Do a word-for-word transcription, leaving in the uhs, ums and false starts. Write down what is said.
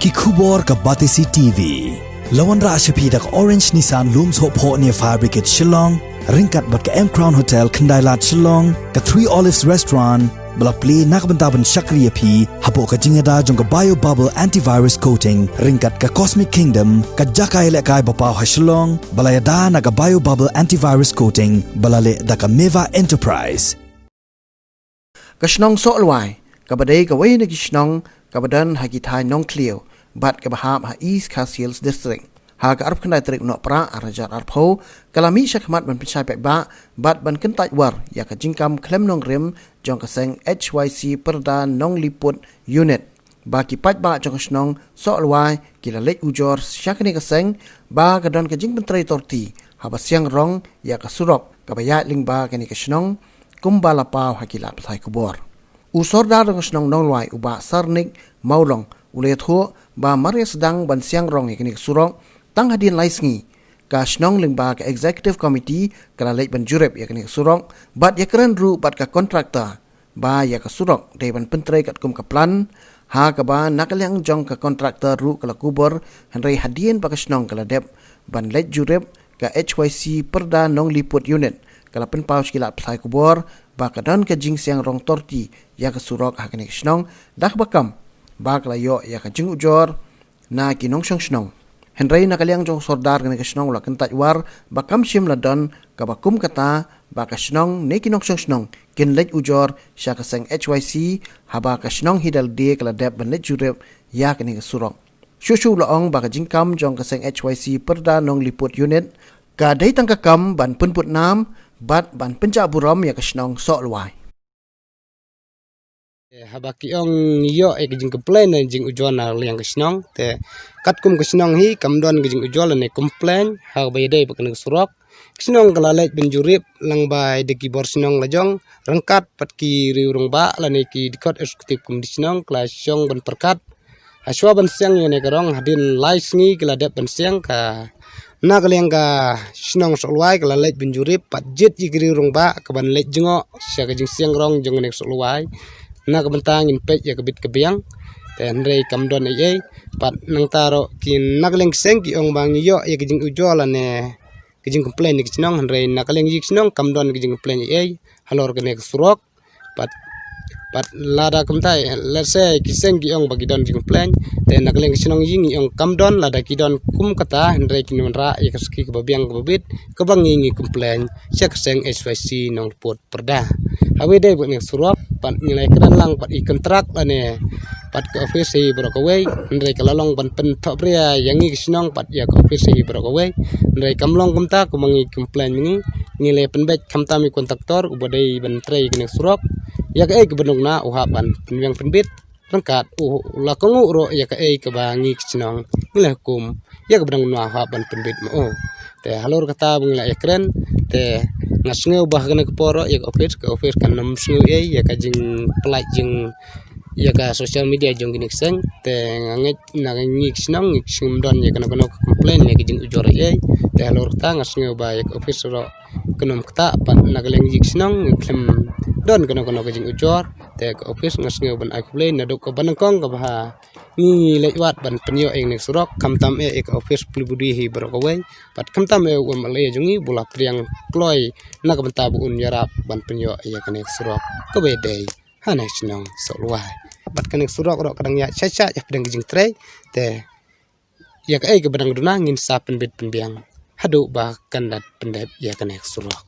Ki khubor ka Batesi T V. La wanrah sha phi da ka Orange Nissan Lum Sohphoh near Fire Brigade Shillong, ryngkat bad ka M Crown Hotel Khyndailad Shillong, ka Three Olives Restaurant, ba la plie na ka bynta ban shakri ïa phi hapoh ka jingïada jong ka Bio Bubble Antivirus Coating, ryngkat ka Cosmic Kingdom, ka jaka ïalehkai ba paw ha Shillong, ba la ïada na ka Bio Bubble Antivirus Coating, ba la leh da ka Meva Enterprise. Ka shnong Sohlwai, kaba dei kawei na ki shnong kaba don ha ki thaiñ Nongthliew bad kaba hap ha East Khasi Hills District, ha ka arphew khyndai tarik u Nohprah arhajar arphew, ka la mih shakhmat ban pynshai paidbah bad ban kyntait war ïa ka jingkam khlem nongrim jong ka seng H Y C Pyrda Nongliput Unit, ba ki paidbah jong ka shnong Sohlwai ki la leit ujor sha kane ka seng, ba ka don ka jingpyntrei torti haba siang rong ïa ka surok kaba ïaid lyngba kane ka shnong, kumba la paw ha ki lad pathai khubor. U Sordar jong ka shnong Nonglwai, u Bah Sarnik Mawlong, u la ïathuh ba mar ïa sdang ban siang rong ïa kane ka surok, tang hadien lai sngi, ka shnong lyngba ka Executive Committee ka la leit ban jurip ïa kane ka surok bad ïakren ruh bad ka contractor, ba ïa ka surok dei ban pyntrei katkum ka plan, ha kaba na ka liang jong ka contractor ruh ka la kubur, hynrei hadien ba ka shnong ka la dep ban leit jurip, ka H Y C Pyrda Nongliput Unit ka la pynpaw sha ki lad pathai khubor ba ka don ka jingsiang rong torti ïa ka surok ha kane ka shnong, da kaba kam ba ka la ïoh ïa ka jingujor na ki nongshong shnong. Hynrei na ka liang jong u Sordar kane ka shnong u la kyntait war ba kam shym la don kaba kum kata ba ka shnong ne ki nongshong shnong kin leit ujor sha ka seng H Y C, haba ka shnong hi da lade ka la dep ban leit jurip ïa kane ka surok. Shuh shuh u la ong ba ka jingkam jong ka seng H Y C Pyrda Nongliput Unit ka dei tang ka kam ban pynbud nam bad ban pynjah burom ïa ka shnong Sohlwai. Eh, haba ki ong ngi ïoh ïa ka jingcomplain na jingujor na liang ka shnong, te katkum ka shnong hi kam don ka jingujor lane complain ha kaba ïadei bad kane ka surok. Ka shnong ka la leit ban jurip lyngba da ki bor shnong la jong, ryngkat bad ki riew rangbah lane ki dkhot executive committee shnong, ka la shong ban pyrkhat. Hashwa ban siang ïa kane ka rong, hadien lai sngi ka la dep ban siang, ka na ka liang ka shnong Sohlwai ka la leit ban jurip, bad jied ïa ki riew rangbah ka ban leit jngoh sha ka jingsiang rong jong kane ka Sohlwai, na ka bynta ngin peit ïa ka bit ka biang. Te hynrei kam don ei ei, bad nangta ruh ki na ka liang ki seng ki ong ba ngi ïoh ïa ka jingujor lane ka jingcomplain na ka shnong, hynrei na ka liang ïa ka shnong kam don ka jingcomplain ei ei halor kane ka surok. Bad, bad lada kumta, let's say ki seng ki ong ba ki don jingcomplain, te na ka liang ka shnong ïa ngi ong kam don, lada ki don kum kata, hynrei kin wanrah ïa ka sakhi kaba biang kaba bit, kaba ngi ngi complain sha ka seng H Y C Nongliput Pyrda. Haba ïadei bad kane ka surok, bad ngi la ïakren lang bad i kontrak lane bad ka office hi baroh kawei, hynrei ka la long ban pynthohbria ïa ngi ka shnong bad ïa ka office hi baroh kawei. Hynrei kam long kumta, kumba ngi complain ma ngi, ngi la pynbeit khamtam ïa u kontraktor uba dei ban trei kane ka surok ïa kaei kaba dang duna, u hap ban pynbiang pynbit. Ryngkat u la kohnguh ruh ïa kaei kaba ngi ka shnong ngi la hukum ïa kaba dang duna, u hap ban pynbit ma u. Te halor kata ba ngi la ïakren, te nga sngew ba ha kane ka por ruh ïa ka office, ka office kan ym sngew ei ïa ka jingpyllait jong ïa ka social media jong kine ki seng. Te nga ngeit na ngi ki shnong ngi khlem don ïa kano kano ka complain ïa ka jingujor ei ei. Te halor kata nga sngew ba ïa ka office ruh kan ym kata, bad na ka liang ïa ki shnong ngi khlem don kano kano ka jingujor. Te ka office nga sngew ban ai khublei naduh kaba nyngkong kaba ha ngi leit wad ban pynïoh ïa kane ka surok, khamtam eh ïa ka office pli budi hi baroh kawei, bad khamtam eh u M L A jong ngi ba u la pdiang kloi na ka bynta ba un ïarap ban pynïoh ïa kane ka surok kaba ïadei ha kane ka shnong Sohlwai. Bad kane ka surok ruh ka dang ïaid shait shait hapdeng ka jingtrei, te ïa kaei kaba dang duna ngin sa pynbit pynbiang haduh ba kan da pyndep ïa kane ka surok.